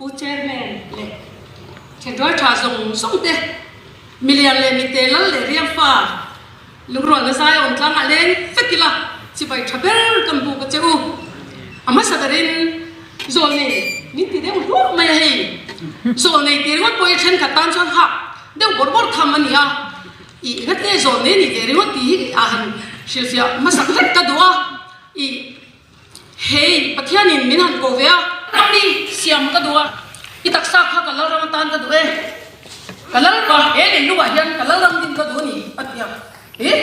Pu Chairman leh Thenrual tha zawng zawng te, milian leh mite lal leh riang fa lungrualna zai awm tlangah leng vek ila chibai tha ber kan buk a che u. A hmasa berin zawlnei min ti deuh hluah mai a hei. Zawlnei tih ringawt pawh hi thenkhat tan chuan hak deuh bawrh bawrh tham a ni a. Ih ngat nge zawlnei ni ve ringawt tih hi a han hrilhfiah hmasak hlek ka duh a. Ih. Hei, Pathianin min han ko ve a, ka mi siam ka duh a, i taksa kha ka lalram atan ka duh e, ka lalpa he leilungah hian ka lalram din ka duh a ni, a ti a. Ih,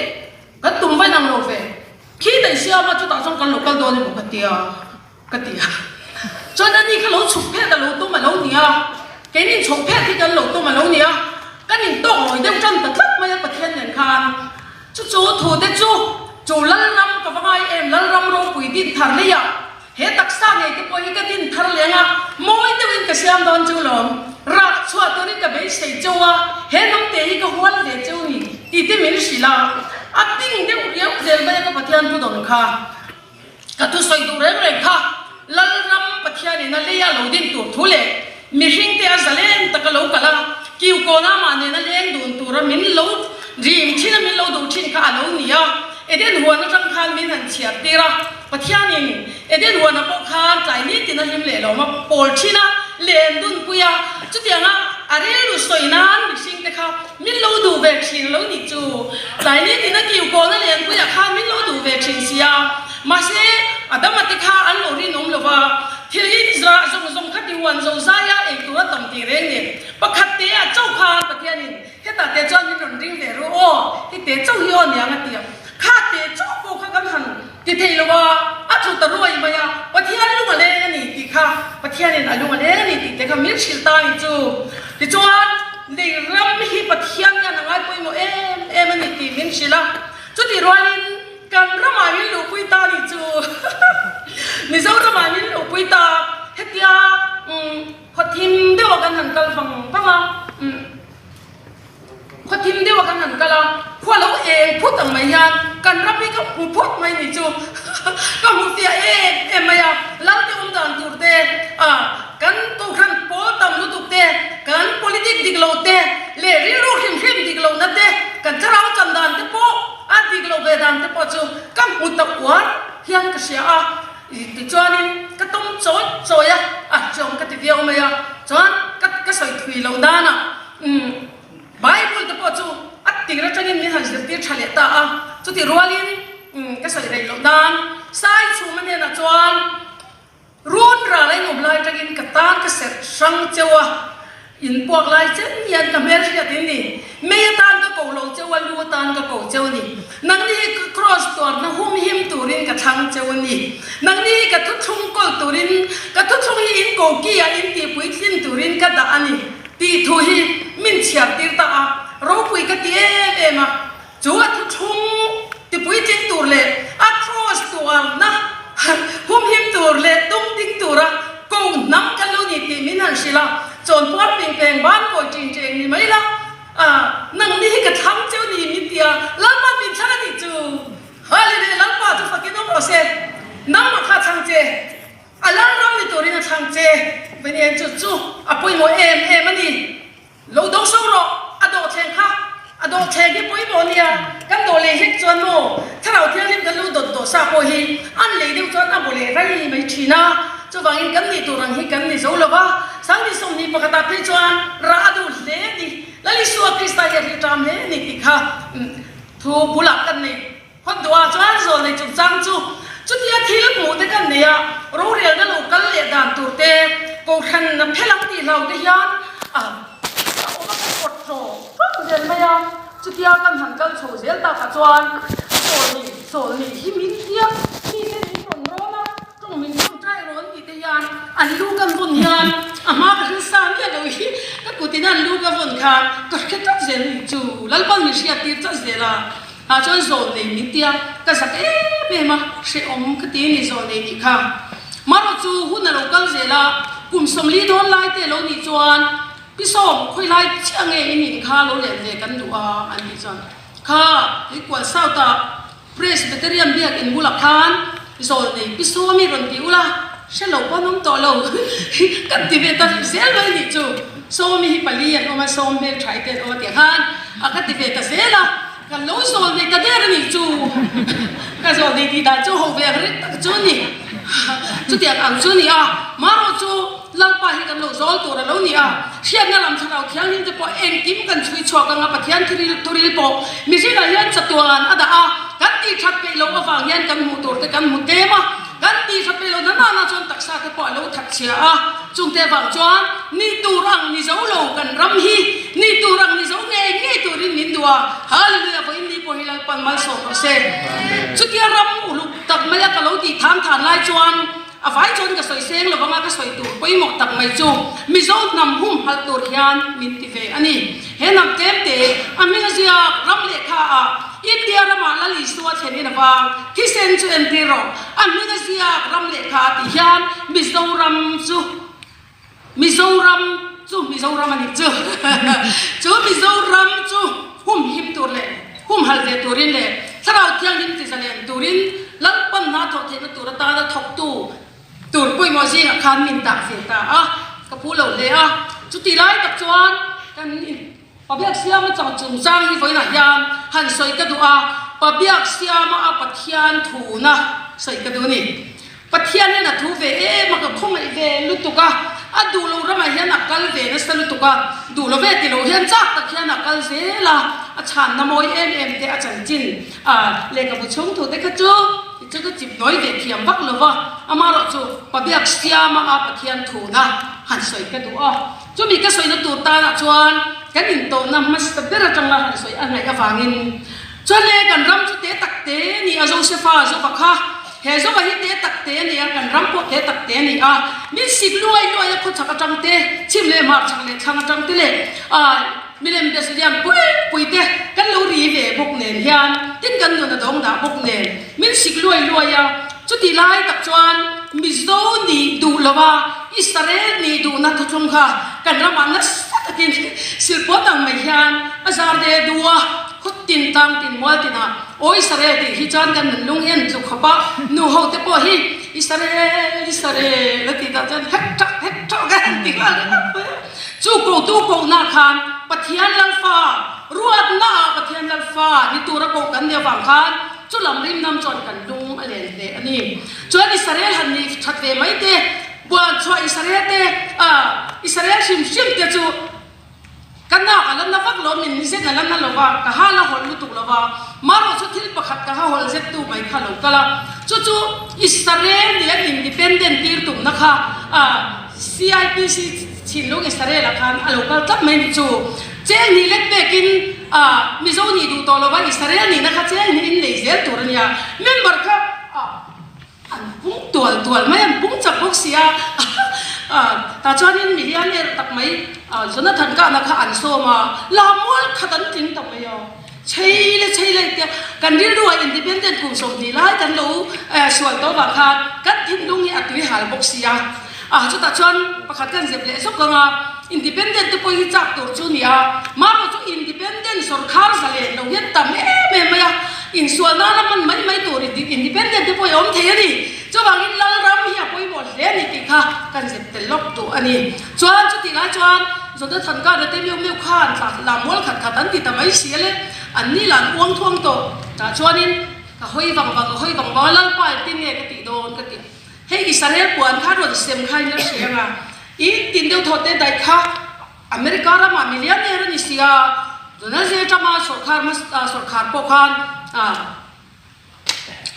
kan tum vain ang lo ve, khi daih siam a, chutah chuan kan lo kal dawn emaw ka ti a, ka ti a. Chuan ani kha lo chhuk phet a lo tum a lo ni a, keinin chhoh phet hi kan lo tum a lo ni a, kan intawk lawi deuh tan ta tlat mai a Pathian nen khan. Chu chu thute chu chu Lalram ka va ngai em, Lalram ropui din thar leiah he taksa ngei te pawh hi ka din thar leng a, mawi deuhin ka siam dawn chu lawm, rah chhuah turin ka beisei cheu a, he hnamte hi ka hual ve cheu ni tih te min hrilh a, a ping deuh riau zel mai a ka Pathian thu dawn kha. Ka thusawi duh reng reng kha Lalram Pathianin a leia lo din tur thu leh mihringte a zalen taka lo kal a, kiukawn amah nena leng dun tura min lo rim thin a, min lo duh thin kha a lo ni a. Eden huan atang khan min han chhiar tir a, Pathianin Eden huanah pawh khan tlai nitin a hlim leh lo a pawl thin a, len dunpui a, chutianga a rilru sawi nan mihringte kha Min lo duh ve thin lo nih chu. Tlai ni tina kiukawn a lianpuiah khan min lo duh ve thin sia. Mahse, a dama te kha an lo rinawm lo va, thil hi zah zawng zawng kha ti huan zo zaia ei tur a tam tih reng nen. Pakhat te ah chauh khan Pathianin hetah te chuan min rawn ring ve ru aw, hi te chauh hi aw niang a ti a. Kha te chauh pawh kha kan han ti thei lo a, a tlu ta ruai mai a, Pathian lung a leng a ni tih kha, Pathianin a lung a leng a ni tih te kha min hrilh ta a ni chu. Tichuan, lei ram hi Pathian hian a ngai pawimawh em em a ni tih min hrilh a, chutih rualin kan ramah min luhpui ta a ni chu. Mizoramah min luhpui ta, hetia khawthim deuha kan han kal vang vang a. Khaw thim deuh a kan han kal a, khua lo eng phut ang mai hian kan ram hi ka hmu phut mai ni chu ka hmu fiah em em mai a, lal te awm dan tur te, kan kohhran pawl tam lutuk te, kan politic dik lo te leh rilru hrim hrim dik lohna te, kan thlarau chan dan te pawh a dik loh ve dan te pawh chu ka hmu ta uar hian ka hria a, tichuanin ka tawm chawi chawi a, a hreawm ka ti viau mai a, chuan ka sawi thui loh danah. Umm, Bible te pawh chu a tir atangin min han zirtir tha leh ta a, chutih rualin umm ka sawi rei loh nan Sai chhuma hnenah chuan run ral a inawm lai atangin ka tan ka serh hrang cheu a, in puak lai chen hian ka hmel hriat in ni, mei atan ka ko lo cheu a, lu atan ka ko cheu a ni, nangni hi ka cross tuarna hum him turin ka thlang cheu a ni, nangni hi ka thuthlung kawl turin, ka thuthlung hi in ko ki ah in tihpui thlin turin ka dah a ni. Tih thu hi min chhiar tir ta a, ropui ka ti em em a, chu a thu thlung tipuitling tur leh a cross tuarna humhim tur leh tung ding tura ko hnam kan lo ni tih min han hrilh a, chawnpuar pingpeng ban kawi ṭin ṭeng ni mai la, a nangni hi ka thlang cheu ni min ti a, Lalpa min thlang a nih chu, Hallelujah Lalpa chu fakin awm rawh se, nangmah kha thlang che. A lal ram ni turin a thlang che. Venian chu chu a pawimawh em em a ni. Lo do so rawh, a dawhthleng kha. A dawhthleng hi pawimawh nia, kan dawh leh hlek chuan maw Thlarau Thianghlim kan lo dawt dawh sa pawh hi an lei deuh chuan a bu leh rai mai thin a. Chuvangin kan nih tur ang hi kan ni zo lo va, Sangni 21 ah phei chuan rah a duh hle a ni. Lal Isua Krista hi a ri ṭam hle a ni tih kha thu bulah kan nei. Hawt duhah chuan zawl nei chungchang chu chutia thil hmuh te kan nei a, rorelna lo kal leh dan tur te, kohhran a phel ang tih hlau te hian a awm a kan pawt ṭawk ṭawk zel mai a, chutia kan han kal chho zel takah chuan chawlni chawlni hi min tia mite min rawn rawn a, ṭawng min ṭawngṭai rawn tih te hian an lu kan vawn hian a hma ka hrilh sa miah lo hi ka kutin an lu ka vawn khan ka hre tlat zel ni chu Lalpan min hriat tir tlat zel a. Tah chuan zawl nei min tia ka zak em em a, hrehawm ka ti a ni zawl nei nih kha. Marawh chu hun a lo kal zel a, kum 40 dawn lai te lo nih chuan Pi Sawm khawi lai chiah nge in in kha lo len ve kan duh a an tih chuan kha Tuikual South ah Presbyterian biak in bulah khan zawl nei Pi Sawmi rawn ti ula. Hre lo pawh an awm tawh lo. Kan ti ve ta zel mai nih chu. Sawmi hi pali an awm a, sawm hmeltha te an awm a tih khan a ka ti ve ta zel a. Kan lo zawl nei ta der a nih chu. Ka zawl nei tih dan chu ho ve ang rik tak chu a ni. Chutiang ang chu a ni a. Marawh chu Lalpa hi kan lo zawl tur a lo ni a. Hriatna lam thlarau thianghlim te pawh engkim kan chhui chhuak ang a, Pathian thuril thuril pawh mihringah hian chatuan a dah a. Kan tih that peih loh avang hian kan hmuh tur te kan hmu tlem a. Kan tih that peih loh na nana chuan taksa te pawh a lo that chhia a. Chungte avang chuan ni tur ang ni zo lo kan ram hi ni tur ang ni zo ngei ngei turin min duh a, Hallelujah vawiin ni pawh hi Lalpan malsawm rawh se. Chutia ram uluk tak maia ka lo tih than than lai chuan a vai chuan ka sawi seng lo vanga ka sawi tur pawimawh tak mai chu Mizo hnam humhalh tur hian min ti ve a ni. He hnam tlemte a hming a ziak ram lehkha ah India ramah Lal Isua thlen in avang thisen chu entir rawh. A hming a ziak ram lehkha ah tih hian Mizoram chu Mizoram chu Mizoram a nih chu. Chu Mizoram chu humhim tur leh humhalh ve turin leh Thlarau Thianghlim ti zalen turin Lalpan hna thawh theihna tur atana thawktu Tur pawimawh zingah khan min dah ve ta a, ka phu lo hle a. Chuti lai tak chuan kan Pabiak Siama chang chungchang hi vawiinah hian han sawi ka duh a, Pabiak Siama a Pathian thuna sawi ka duh a ni. Pathian hian a thu ve em a, ka khawngaih ve lutuk a, a duh lo ramah hian a kal ve nasa lutuk a, duh lo ve ti lo hian chak tak hian a kal zel a, a chhanna mawi em em te a chanchin a lehkhabu chhung thu te kha chu Chu ka chip nawi ve thiam vak lo va, amaherawh chu Pabiak Siama a Pathian thuna han sawi ka duh a. Chumi ka sawina tur tanah chuan kan intawhna hmasa ber atanga han sawi a ngaih avangin chuan le kan ram chu te tak te a ni a, Josefa Zova kha he Zova hi te tak te a ni a, kan ram pawh te tak te a ni a, min sik luai luai a khawchhak atang te, chhim leh hmar chhak leh thlang atang te leh Milem bia lian pui pui te kan lo ri ve bawk nen hian tin kan nun a dawng dah bawk nen min sik luai luai a, chutih lai tak chuan Mizo nih duh lo a Israel nih duhna thuthlung kha kan ramah nasa takin silpuat ang mai hian a zar de duh a, khaw tin tlang tin mual tinah aw Israel tih hi chuan kan nun lung en tluk khawp a, nu ho te pawh hi Israel Israel a tih dah chuan hek thak hek thak a han ti nghal ringawt mai a. Chu kotu kohna khan Pathian Lalfa ruatna ah Pathian Lalfa ni tura koh kan nih avang khan chu lam rim nam chuan kan lung a len hle a ni. Chuan Israel han nih that ve mai te, buan chhuah Israel te, ah Israel hrim hrim te chu ka nak a la na vak lo, min zet a la na lo va, ka ha la hawlh lutuk lo va, marawh chu thil pakhat ka ha hawlh zet tu mai kha lo kal a, chu chu Israel nih an independent tir tumna kha ah CIPC Thinlung Israel ah khan a lo kal tlat mai nih chu. Cheng hnih let pekin ah Mizo nih duh tawh lova Israel nihna kha cheng hnih in nei zel tur a nia. Member kha ah an pung tual tual mai, an pung chak bawk si a. Ah tah chuanin milian er tak mai ah Jonathan kahna kha an sawm a, lammual khat an tling ta mai a. Chei le chei le tia kan rilru ah independent kum 20 lai kan lo sual tawh vang khan kan thinlung hi a tui hal bawk si a, ah chutah chuan pakhat kan zep leh zawk ang a, independent te pawh hi chak tur chu ni a, marawh chu independent sawrkhar za leh lo hian tam em em mai a, insual nana hman mai mai tur independent te pawh hi a awm thei a ni, chuvangin Lalram hi a pawimawh hle a ni tih kha kan zep tel lawk duh a ni. Chuan chutih lai chuan Jonathan Gada te meuh meuh khan tla lam mual khat khat an ti ta mai si a le, an ni lah an uang thuang tawh. Tah chuanin ka hawi vang vang, ka hawi vang vang a, Lalpa engtin nge ka tih dawn ka ti. Hei Israel puan kha rawn sem kha in la hria ang a, i tin deuh thawh te daih kha America ramah millionaire a ni si a, Donald J Trump a sawrkhar hmasa sawrkhar pawh khan ah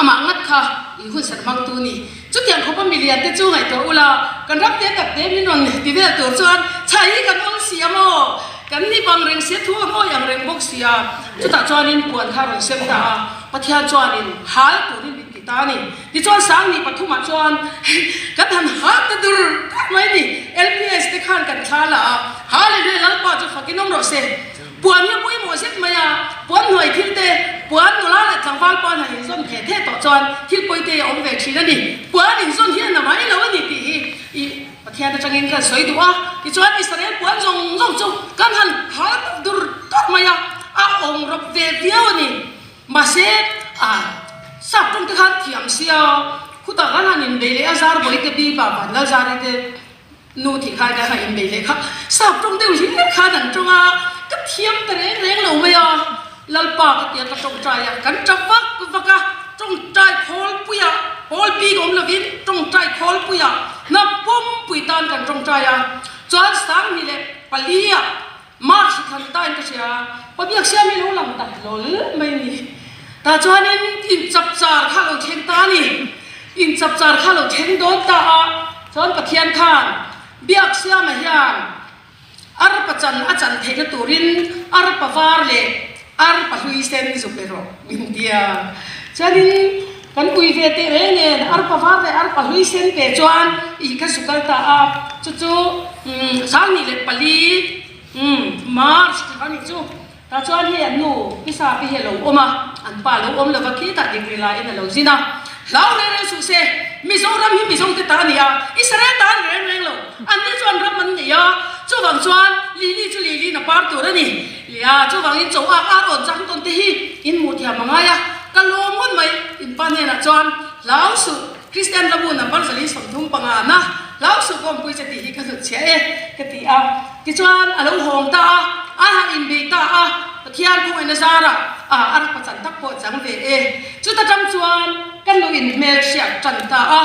Amah ngat kha i hun serh hmangtu a ni. Chutiang khawpa milian te chu ngaihtuah ula, kan ram te tak te min rawn ti vel tur chuan chhai hi kan awl si a maw? Kan ni bang reng sia, thu ang awi ang reng bawk si a. Chutah chuanin puan kha a rawn sem ta a, Pathian chuanin hal turin min ti ta a ni. Tichuan Sangni pathumah chuan kan han hal ta dur dur mai a ni. LPS te khan kan thla la a, Hallelujah Lalpa chu fakin awm rawh se. Puan hi a pawimawh zet mai a, puan hnuai thil te, puan nula leh tlangval puan han inzawn the the tawh chuan thil pawi te a awm ve thin a ni. Puan inzawn hi a na mai lo a ni tih hi i Pathian atangin kan sawi duh a. Tichuan Israel puan zawng zawng chu kan han phal dur dur mai a, a awm rawp ve viau a ni. Mahse, a sap tawng te khan thiam sia. Khutah kan han inbei leh a, Zarbawih te pi pa Vanlalzari te nu tih khan kan han inbei leh kha sap tawng deuh hlir khan an tawng a, ka thiam ta reng reng lo mai a, Lalpa ka tia ka tawngtai a, kan tap vak vak a, tawngtai khawlpuiah pawl bik awm lovin tawngtai khawlpuiah hnam pumpui tan kan tawngtai a, chuan 2004 ah March thlan tain ka hria, Pabiak siam hi lo lang ta hlawl mai a ni. Tah chuanin inchapchar kha lo thleng ta a ni. Inchapchar kha lo thleng dawn ta a, chuan Pathian khan Biak siama hian arpa chan a chan theihna turin arpa var leh arpa hlui sen zuk le rawh min ti a. Chuanin kan ui ve teh reng nen arpa var leh arpa hlui sen pe chuan i ka zu kal ta a, chu chu 2004 March tih a nih chu. Tah chuan hei an nu Pisa pi hi a lo awm a, an pa a lo awm lova khitah degree laiin a lo zin a. Hlau reng reng suh se, Mizoram hi Mizote ta a ni a, Israel ta a ni reng reng lo. Anni chuan ram an nei a, chuvang chuan Lili chu Liliin a par tur a ni. Lia, chuvangin chaw ak ar awn chang tawn te hi in hmuh thiam a ngai a, ka lawm ngawt mai. In pa hnenah chuan hlau suh, Kristian lam u number 135 na hlau suh kawmpui che tih hi ka hnutchhiah e, ka ti a. Tichuan a lo hawng ta a, a han inbei ta a, Pathian khawngaihna zarah a a rak pachan tak pawh a chang ve e. Chuta tang chuan kan lo inhmelhriat tan ta a,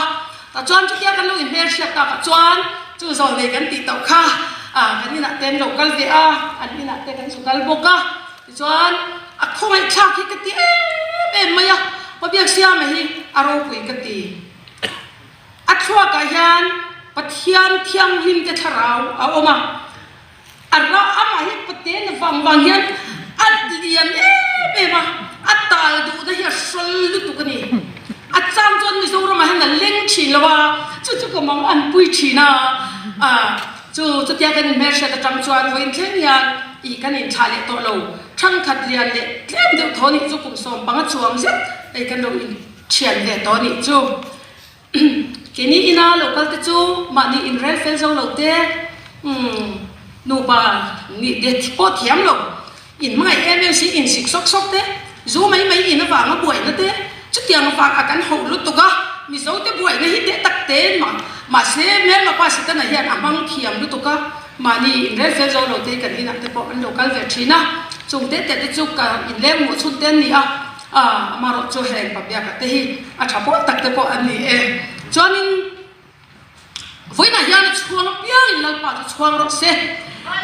tah chuan chutia kan lo inhmelhriat takah chuan chu zawlnei kan tih tauh kha a kan inah te an lo kal ve a, an inah te kan zu kal bawk a. Tichuan a khawngaihthlak hi ka ti em em mai a, Pabiaksiama hi a ropui ka ti. A thluakah hian Pathian thianghlim te thlarau a awm a, a rah amah hi Paten vang vang hian a lian em em a, a tal duhna hi a hrawl lutuk a ni. A chang chuan Mizoramah hian a leng thin lo a, chu chu ka mang an pui thin a, a chu chutia kan inhmelhriat atang chuan vawiin thleng hian i kan inthlah leh tawh lo, thangkhat lian leh tlem deuh thaw nih chu kum 15 chuang zet hei kan lo in Thian ve tawh nih chu. Keini ina lo kal te chu mahni inrel fel zo lo te, umm nupa nih te pawh thiam lo, in hmangaih em em si insik sawk sawk te, zu mai mai in avanga buaina te, chutiang avang a kan hoh lutuk a, Mizo te buaina hi teh tak te mah mahse hmelma pa Setana hian a hmang thiam lutuk a, mahni inrel fel zo lo te kan inah te pawh an lo kal ve thin a, chung te te te chu ka inleng hmuh chhun te an ni a. A, amarawh chu heng pabiaka te hi a tha pawl tak te pawh an ni e. Chuanin vawiinah hian a chhuang apiangin Lalpa chu chhuang rawh se.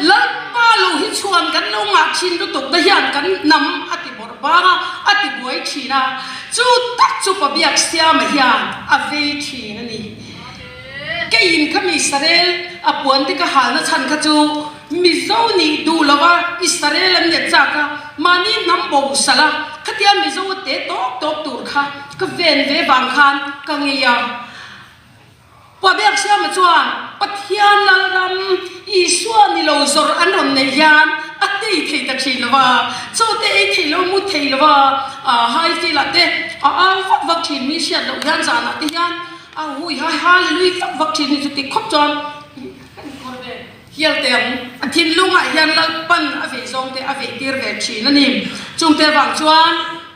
Lalpa lo hi chhuan kan lo ngah thin lutuk te hian kan hnam a ti bawrh bang a, a ti buai thin a. Chu tak chu pabiak siama hian a vei thin a ni. Keiin kha mi Israel a puan te ka halna chhan kha chu Mizo nih duh lo a, Israel an let chak a, mahni hnam bo salh a, khatia Mizo a te tawp tawp tur kha ka ven ve vang khan ka ngei a. Pabiaksiama chuan Pathian Lalram Isua ni lo zawrh an rawn neih hian a tei thei ta thin lo va, chaw te ei thei lo, mu thei lo va, high field ah te a au vak vak thin, mi hriat loh hian zanah te hian a hui hai hallelui vak vak thin hi chuti khawp chuan kan inkawr ve. Hial te ang, a thinlungah hian Lalpan a vei zawng te a vei tir ve thin a ni. Chungte avang chuan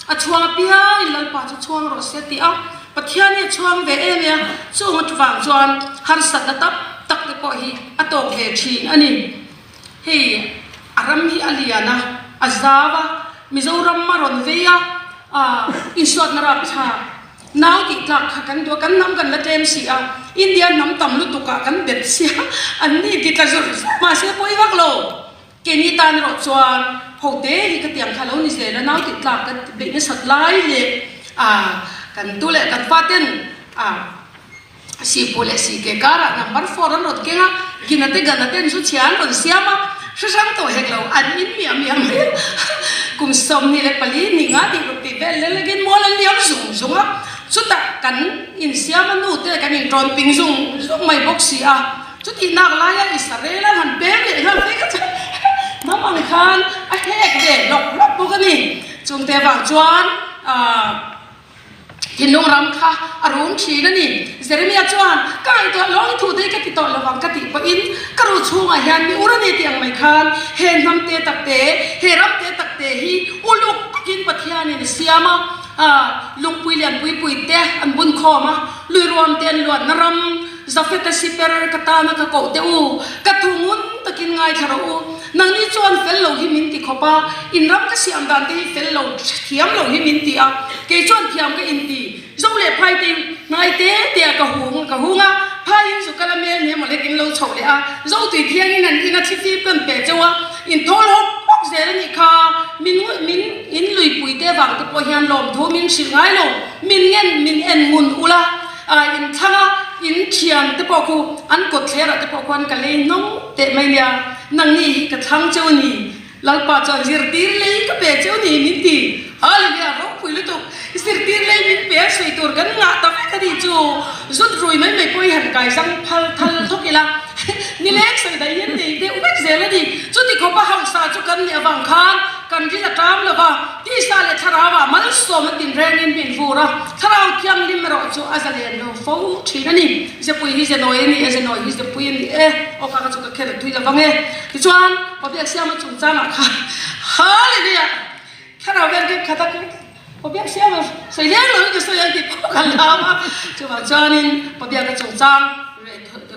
a chhuang apiangin Lalpa chu chhuang rawh se tih a, Pathian hi a chhuang ve em e a, chung avang chuan harsatna tam tak te pawh hi a tawk ve thin a ni. Hei a ram hi a lian a, a zau a, Mizoram a rawn vei a, insuatna rapthlak. Nau tih tlak kha kan duh a, kan hnam kan la tlem si a, India hnam tam lutuk ah kan bet sia, an ni ti tla zawrh zawrh mahse pawi vak lo. Keini tan erawh chuan ho te hi ka tiang kha lo ni zel a, nau tih tlak kan beih nasat lai leh ah kan tu leh kan fa ten ah Sipu leh Sike karah number four an rawn keng a, Gina te Gana ten zu chhia an rawn siam a, hre hrang tawh hek lo, an in miah miah mai a, kum 24 ni nga tih ruk tih vel lel lek in mual an liam zung zung a, chutah kan insiam a nu te kan intawn ping zung zung mai bawk si a, chutih nak laia Israel an han pem leh nghal phei kha chuan hnam ang khan a hek ve hlawk hlawk bawk a ni, chungte avang chuan aah. Thinlung ram kha a rum thin a ni. Jeremia chuan, Ka ngaihtuah lawng i thu te hi ka ti tawh lo vang ka tih pawhin ka ruh chhungah hian mi ur a ni tih ang mai khan he hnam te tak te, he ram te tak te hi uluk takin Pathianin a siam a. Lungpui lian pui pui te an bun khawm a, lui ruam te an luanna ram, Zafeta siper ka tana ka koh teh u, ka thu ngun takin ngaithla rawh u, nangni chuan fel lo hi min ti khawp a, in ram ka siam dan te hi fel lo thiam lo hi min ti a, kei chuan thiam ka inti, Zo leh phai te hnai te te ah ka hung ka hung a, phai in zu kal a mel hne mawlek in lo chhoh leh a, zo tui thiang in an in a thlifip kan pe cheu a, in thawl hawk hawk zel a nih kha, min min in luipui te vang te pawh hian lawmthu min hrilh ngai lo, min ngen min en ngun ula, ah in thlang a, in thian te pawh khu an kawt thler ah te pawh khuan ka lei hnawng teh mai nia, nangni hi ka thlang cheu a ni. Lalpa chuan zirtir lei ka pe cheu ni min ti. Hallelujah ropui lutuk. Zirtir lei min pe a sawi tur kan ngah ta vek a ni chu. Zut rui mai mai pawh i han kai zang phal thal thawk ila nileng sawi daih hian nei deuh vek zel a ni. Chuti khawpa hausa chu kan nih avang khan kan rin a ṭam lo va, tisa leh thlarauah malsawm a tinrengin min vur a, thlarau thianghlim erawh chu a zalen lo fo ṭhin a ni. Zepui hi zenawi a ni e, zenawi hi zepui a ni e. Aw kha kha chu ka kher thui lo vang e. Tichuan, Pabiak Siama chungchangah khan Hallelujah! Thlarau vel kep khat a Pabiak Siama sawi leng lo in ka sawi ang tih pawh ka lam a. Chuvang chuanin Pabiaka chungchang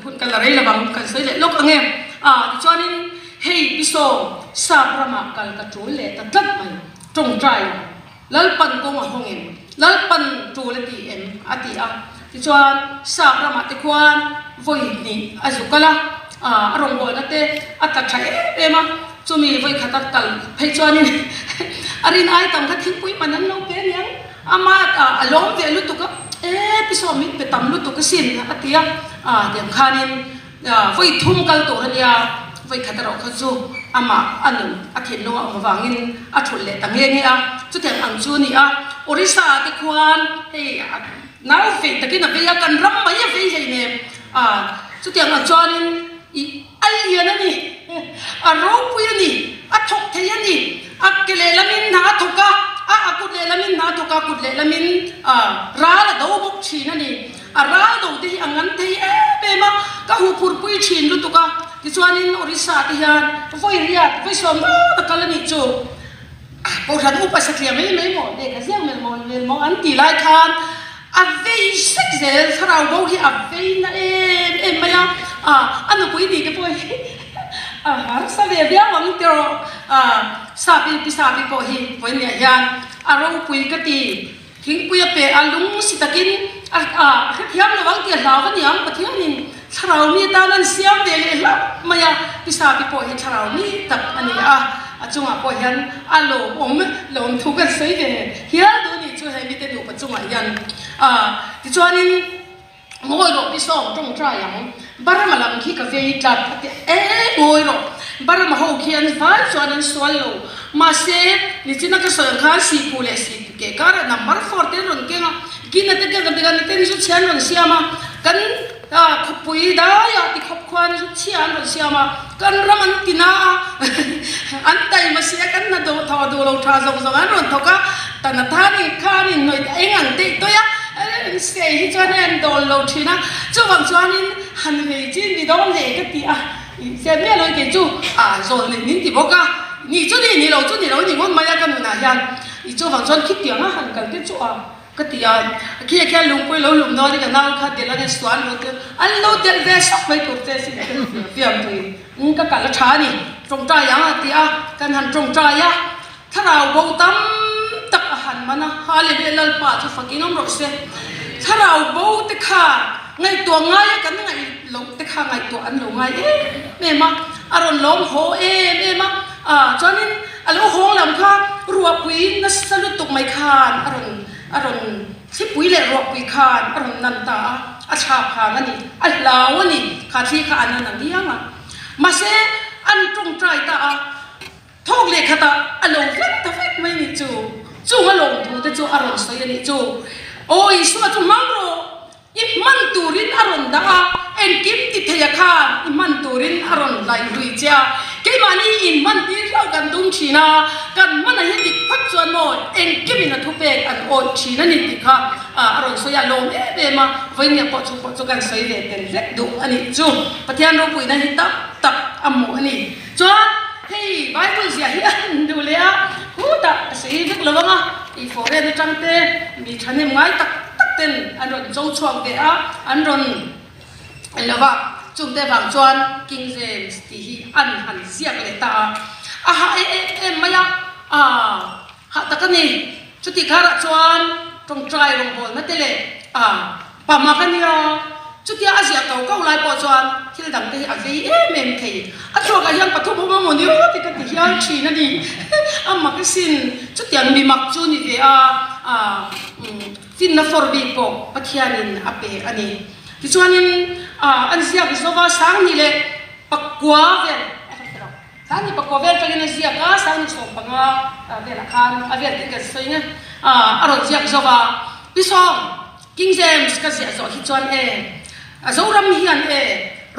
hun ka la rei lo vang, kan sawi leh lawk ang e. Ah, tichuanin hei Pisawm sap ramah kal ka tul leh ta tlat mai, tawngtai Lalpan kawng a hawng em? Lalpan tul a ti em? a ti a. Tichuan, sap ramah te khuan vawi hnih a zu kal a, a rawngbawlna te a tla tha em em a, chumi vawi khat a kal phei chuanin a rin ai tam kha thingpui man an lo pe aniang, ama a lawm ve lutuk a, e pisaw min pe tam lutuk asin a ti a, tiang khanin Vawi thum kal tur a nia, vawi khat erawh kha chu amah a nun a thinlung a awm avangin a thulh leh ta nghe nghe a, chutiang ang chu a ni a. Orissa ah te khuan hei nau feih takin a vei a, kan ram mai a vei hleinem a, chutiang ang chuanin ih a lian a ni, a ropui a ni, a thawk thei a ni, a ke lehlamin hna a thawk a, a a kut lehlamin hna a thawk a, kut lehlamin ral a do bawk thin a ni. A ral do te hi a ngan thei em em a, ka huphurpui thin lutuk a, tichuanin Orissa te hian vawi riat, vawi sawm dawt a kal a nih chu. Kohhran upa satliah mai mai maw, lehkha ziak mel maw mel maw an tih lai khan a vei sek zel, thlarau bo hi a vei na em em mai a, a nupui tih te pawh hi a harsa ve viau ang tiraw, Sapi pi Sapi pawh hi vawiin hian a ropui ka ti. Thingpui a pe a, lung si takin a a hrethiam lo ang tih a hlau a niang, Pathianin thlarau mi atan an siam ve leh hlauh mai a, Pisapi pawh hi thlarau mi tak a ni a, a chungah pawh hian a lawmawm lawmthu kan sawi ve hial duh a nih chu he mite nupa chungah hian a tichuanin Ngawi rawh pi sawm tawngtai ang, Burma lam khi ka vei tlat a ti e ngawi rawh, Burma ho khi an vai chuan an sual lo, mahse nichina ka sawi ang khan sihphu leh sihphu ke karah number four te an rawn keng a, Gina te keng te kan ten zu chhia an rawn siam a, kan khawpui daiah ti khawp khuan zu chhia an rawn siam a, kan ram an ti na a, an taima si a kan hna duh thawh duh lo tha zawng zawng an rawn thawk a, tan a tan in khan in hnawih eng ang teih tawih a, sei hi chuan hei an dawl lo thin a, chuvang chuanin han vei chin mi dawn hle ka ti a, se miah lo kei chu a zawl nei min ti bawk a, ni chu ni ni lo chu ni lo ni ngawt mai a ka nunah hian, chuvang chuan khitiang a han kal te chu a. Ka ti a, khi ah khian lungpui lo lum dawn i ka nau kha delh a nia suan lo te an lo delh ve sawk mai tur che sin ka ti fiam tui in ka kal a tha a ni tawngtai ang a ti a, kan han tawngtai a, thlarau bo tam tak a han man a, Hallelujah Lalpa chu fakin awm rawh se, thlarau bo te kha ngaihtuah ngai a kan ngaih loh te kha ngaihtuah an lo ngai em em a, a rawn lawm haw em em a, ah chuanin A lo hawng lam kha ruahpui nasa lutuk mai khan a rawn a rawn thlipui leh ruahpui khan a rawn nan ta a, a thlap hang a ni, a hlau a ni, kha thli kha a nan a viang a. Mahse, an tawngtai ta a, thawk leh khatah a lo vek ta vek mai nih chu, chung a lawmthu te chu a rawn sawi a nih chu. Aw Isua chu hmang rawh! I hman turin a rawn dah a, engkim ti thei a khan i hman turin a rawn laih lui che a. Keimahni inhman tir hlauh kan tum thin a, kan hman a hi dik phawt chuan maw engkimin a thupek an awih thin a ni tih kha a rawn sawi a, lawm em em a, vawinia pawh chu pawh chu kan sawi ve tel vek duh a nih chu. Pathian ropuina hi tak tak a hmuh a ni. Chuan hei Bible ziah hi a han duh leh a, hutah ka sawi vek lo ang a. I foreign atang te mi thahnem ngai tak tak ten an rawn cho chhuak ve a, an rawn lo va, chungte vang chuan King James tih hi an han ziak leh ta a, a hah em em mai a, aah hah tak a ni. Chutih karah chuan tawngtai rawngbawlna te leh aah Pama ka nia, chutia a ziah ko ko lai pawh chuan thil dang te hi a vei em em thei. A thluakah hian pathum awm a maw ni aw ti ka ti hial thin a ni. A mak asin, chutiang mi mak chu ni ve a, finna fawr bik pawh Pathianin a pe a ni. Tichuanin an ziak zova Sangni leh Pakua vel a hre lo. Sangni Pakua vel tangin a ziak a, Sangni 15 velah khan a vel tih kan sawi nge a rawn ziak zova. Pi Sawm, King James ka ziah zawh hi chuan e, a Zoram hian e,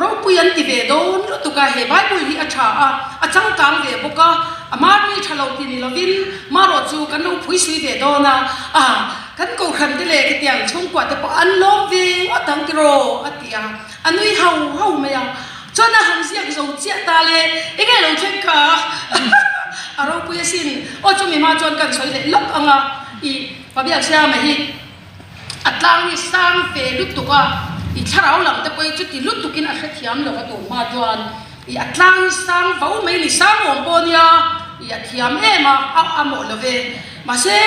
ropui an ti ve dawn lutuk a, he Bible hi a tha a, a changkang ve bawk a, a mahni tha lo ti ni lovin marawh chu kan lo phuisui ve dawn a, a, kan kohhran te leh khitiang chhungkua te pawh an lawm ve ngawt ang tiraw a ti a, a nui hau hau mai a, chuan a han ziak zo chiah ta le, enge lo thleng kha a ropui asin, aw chumi hma chuan kan sawi leh lawk ang a, i Pabiaksiama hi. A tlang hi sang ve lutuk a, i thlarau lam te pawh hi chuti lutukin a hrethiam lo a tur hma chuan i a tlang hi sang vo mai ni, sang awm pawh nia i a thiam em a, a a mawh lo ve. Mahse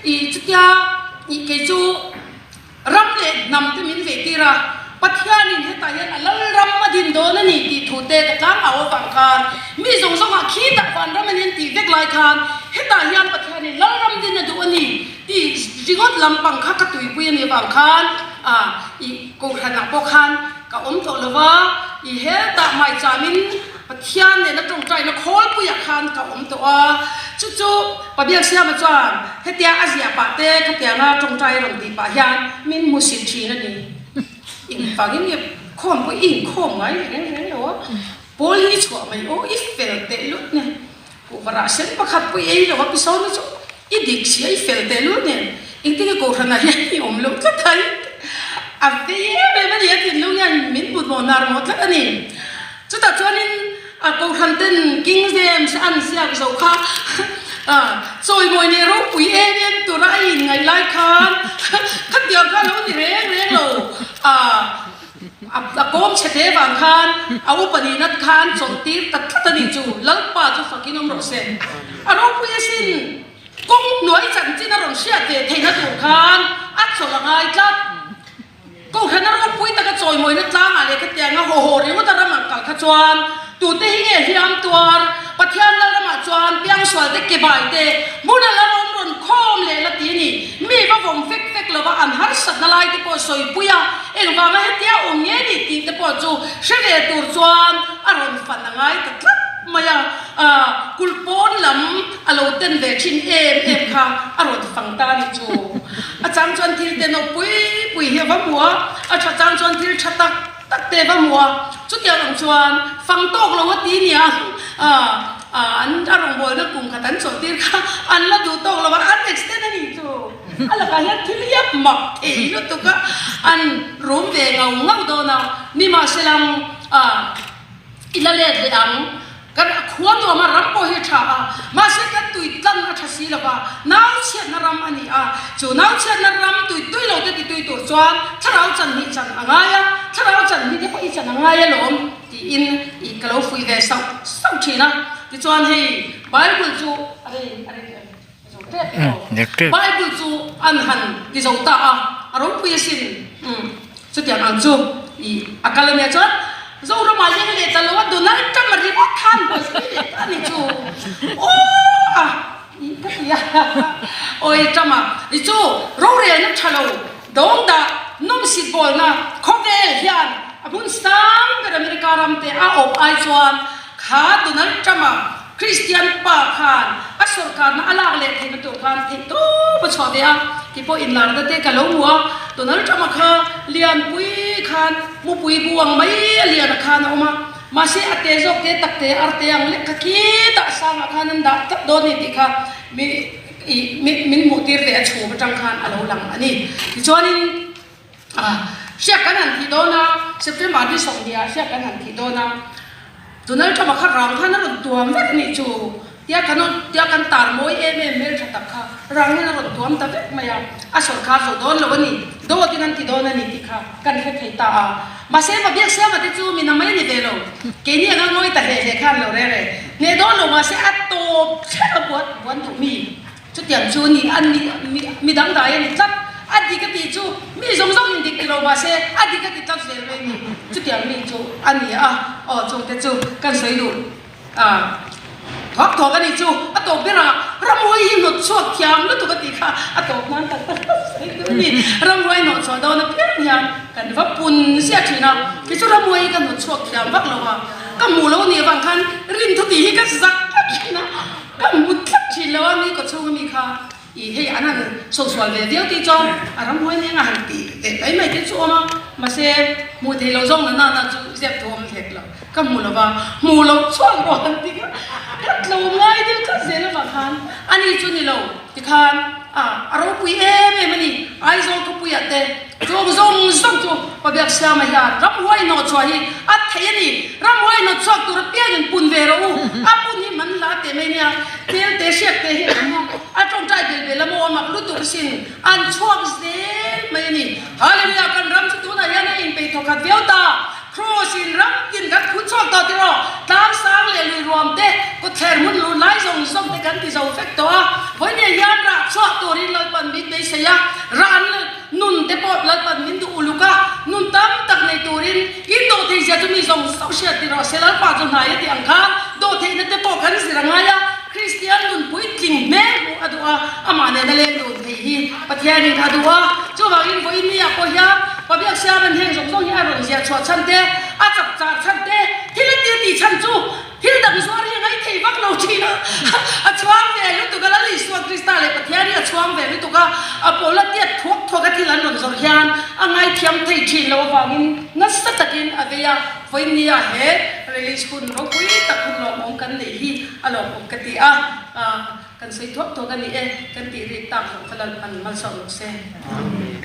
i chutia i kei chu ram leh hnam te min veh tir a, Pathianin hetah hian a lal ram a din dawn a ni tih thu te ka tlang au avang khan mi zawng zawngah khitah vanram a nen tih vek lai khan hetah hian Pathianin lal ram din a duh a ni Tih ringawt lampang kha ka tuipui a nih avang khan ah ih kohhranah pawh khan ka awm tawh lo va, ih hetah maichamin Pathian nena tawngtaina khawlpuiah khan ka awm tawh a, chu chu Pabiaksiama chuan hetia a ziah pah te khatianga tawngtai rawn tih pah hian min hmusit thin a ni. Engvangin nge khawm pawh i inkhawm ngai reng reng lo a, pawl hi i chhuah mai aw, i fel teh lut nen. Kuhva rah sen pakhat pawh i ei lo a, pisawn chu i dik si a, i fel teh lut nen engtin nge kohhran ah hian i awm loh tlat a, a vei em em a ni, a thinlung hian min hmu hnawh hnar mawh tlat a ni. Chutah chuanin a kohhran ten King James an ziak zo kha chawimawi leh ropui em em tura a inngaih lai khan khatiang kha a lo ni reng reng lo. A kawm chhe te vang khan a upa nihna khan chawlh tir ta tlat a nih chu Lalpa chu fakin awm rawh se. A ropui asin kawng hnuai chanchin a rawn hriat ve theihna tur khan a chawlh a ngai tlat. Kohhran a ropui taka chawimawina tlangah leh khatianga haw haw ringawt a ram ang kal kha chuan tute hi nge hliam tuar Pathian Lalramah chuan piangsual te kebai te hmuna la rawn rawn khawm leh la ti a ni. Mi va vawm fek fek lova an harsatna lai te pawh sawipui a, engvanga hetia awm nge ni tih te pawh chu hre ve tur chuan a rawn fan a ngai ta tlat mai a, kulh pawn lam a lo ten ve thin em em kha a rawn fang ta ni chu. A chang chuan thil tenawm pui pui hi a va hmu a, a tha chang chuan thil tha tak tak te va hmu a, chutiang ang chuan fang tawk lo a ti nia, an a rawngbawlna kum khat an chawlhtir kha an la duh tawk lo a, an extend a nih chu a lakah hian thil hiap mak thei lutuk a, an rum ve ngau ngau dawn a, nimahselang i la let leh ang. Kan khua nuam a, ram pawh hi a tha a, mahse kan tui tlang a tha si lo va, nau chhiatna ram a ni a, chu nau chhiatna ram tui tui lo te ti tui tur chuan thlarau chan hnih chan a ngai a, thlarau chan hnih te pawh i chan a ngai alawm tiin i ka lo fuih ve sauh sauh thin a, tichuan hei Bible chu a rei a rei a zo tep tawh, Bible chu an han ti zo ta a, a ropui asin. Chutiang ang chu i a kal a nia chuan Zoramah hian a leh ta lo a, Donald Trump a ringawt khan buaipui leh ta a ni chu. Aw a i ka ti a, awi Trump a i chu rorelna tha lo dawng dah nawmsit bawlna khawvel hian a hmun sang ber America ram te a awp ai chuan kha Donald Trump a Kristian pa khan a sawrkarna a lak leh theihna tur khan theih tawp a chhuah ve a, keipawh inlarna te ka lo hmu a, Donald Trump-a kha lianpui khan mupui bu ang mai a lian a khan a awm a, mahse a te zawk te tak te ar te ang lek kha khitah sangah khan an dah tlat dawn a ni tih kha mi ih min hmuh tir ve a chhum atang khan a lo lang a ni. Tichuanin Hriak kan han thih dawn a, September ni 20 ah hriak kan han thih dawn a, Donald Trump-a kha rang khan a rawn tuam vek a nih chu. Tia kan tia kan tar mawi em em hmeltha tak kha rangin a rawn tuam ta vek mai a, a sawrkar zo dawn lo a ni, dawtin an ti dawn a ni tih kha kan hre thei ta a. Mahse Pabiak Siama te chu mi namai a ni ve lo, keini anga ngawi ta hle hle khan lo reh reh hneh dawn lo mahse a tawp thleng a buat buan duh mi chutiang chu ni a ni mi dangdai a ni tlat, a dik a tih chu mi zawng zawng in dik ti lo mahse a dik a ti tlat zel mai ni, chutiang mi chu a ni a, aw chungte chu kan sawi duh. A thawk thawk a nih chu a tawp ber a, ramhuai hi hnawt chhuak thiam lutuk a tih kha a tawp nan tak tak sawi duh a ni. Ramhuai hnawh chhuah dawn apiang hian kan va pun ziah thin a, kei chu ramhuai hi ka hnawt chhuak thiam vak lo a, ka hmuh lo nih avang khan rin thu tih hi ka zak tlat thin a, ka hmu tlat thin lo a, mi kawchhung ami kha. I hei an han sosual ve viau tih chuan a ramhuai nen a han tih ve mai mai te chu awm a, mahse hmuh theih loh zawng na na na chu zep thu awm hlek lo, ka hmu lo va, hmu lo chhuak rawh han ti kha ka tlo ngai deuh tlat zel avang khan ani chu ni lo tikhan a a ropui em em a ni, Aizawl khawpuiah te Chung zawng zawng chu Pabiaksiama hian ramhuai hnawhchhuah hi a thei a ni. Ramhuai hnawhchhuak tur apiangin pun ve rawh u. A pun hi man la teh mai nia. Tel te hriak te hi an awm a, a tawngtai bel bel a maw a mak lutuk sin an chhuak zel mai a ni. Hallelujah kan ram chu tunah hian a inpeih thawkhat viau ta. Kraws in ram tin kan phun chhuak tawh tiraw? Tlang sang leh lui ruam te, kawtthler hmun lut lai zawng zawng te kan ti zo vek tawh a. Vawinia hian rah chhuah turin Lalpan min beisei a, rah an Nun te pawh Lalpan min duh uluk a, nun tam tak nei turin in dawhtheih zia chu mi zawng zawng hriat ti rawh se, Lalpa chu hnai a tih ang khan dawhtheihna te pawh kan zir a ngai a, Kristian nun puitling hmel hmuh a duh a, amah nena leng dun theih hi Pathianin a duh a, chuvangin vawiin ni ah pawh hian Pabiak Siaman heng zawng zawng hi a rawn ziah chhuah chhan te, a chak char chhan te, thil a tir tih chhan chu Thil dang zuar hi a ngaithei vak lo thin a, a chhuang ve lutuk a, Lal Isua Krista leh Pathian hi a chhuang ve lutuk a, a pawl a tiat thuak thuak a thil an rawn zawrh hian a ngaithiam thei thin lo avangin nasa takin a vei a, vawinia he release hun ropui tak hun lawmawm kan neih hi a lawmawm ka ti a, kan sawi thuak thuak a ni e, kan tih rik tak zawng kha Lalpan malsawm rawh se. Amen.